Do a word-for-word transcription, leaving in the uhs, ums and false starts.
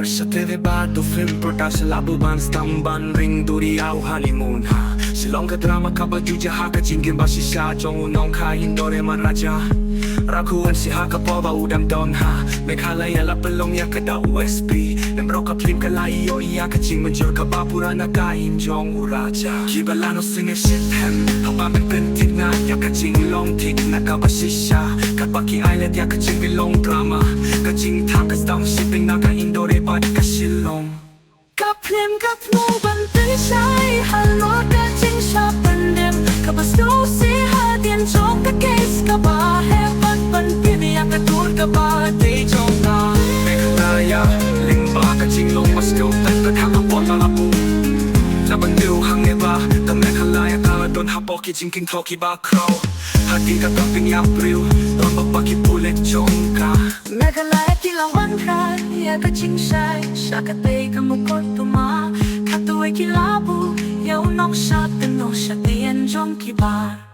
Sha T V Badu Film Production la buh ban sdang ban ring duriaw honeymoon ha Shillong. Ka drama kaba ju jia ha ka jingim ba shisha jong u nongkha Indore Maharaja. Rakhu N C ha ka por ba u dang don ha Meghalaya la pynlong ïa ka da u S P. Namar ka phlim ka la ïoh ïa ka jingmynjur kaba pura na ka im jong u Raja. Kiba la nongsynshit hem haba men pynthikna ïa ka jinglong thikna kaba shisha. Katba ki ai lad ïa ka jingpynlong drama, ka jingthaw ka sdang shiping na ka Indore bad ka Shillong. Ka phlim ka thmu ban pynshai halor ka jingshah pyndem kaba sdang shisha hadien jong ka case kaba heh bad ban pyni ïa ka dur kaba dei jong ka Meghalaya. Lyngba ka jinglong ba sdang tang ka thang ka por la la buh. La ban dei hangne ba ka Meghalaya ka la don hapoh ki jingkynthoh kiba khraw. Hadien ka campaign ïa briew, lem bad ki pulit jong ka Meghalaya ki la wanrah ïa ka jingshai sha katei ka mukotduma. Katto katne ki la buh ïa u nongshad tyngshop sha ïing jong ki bar.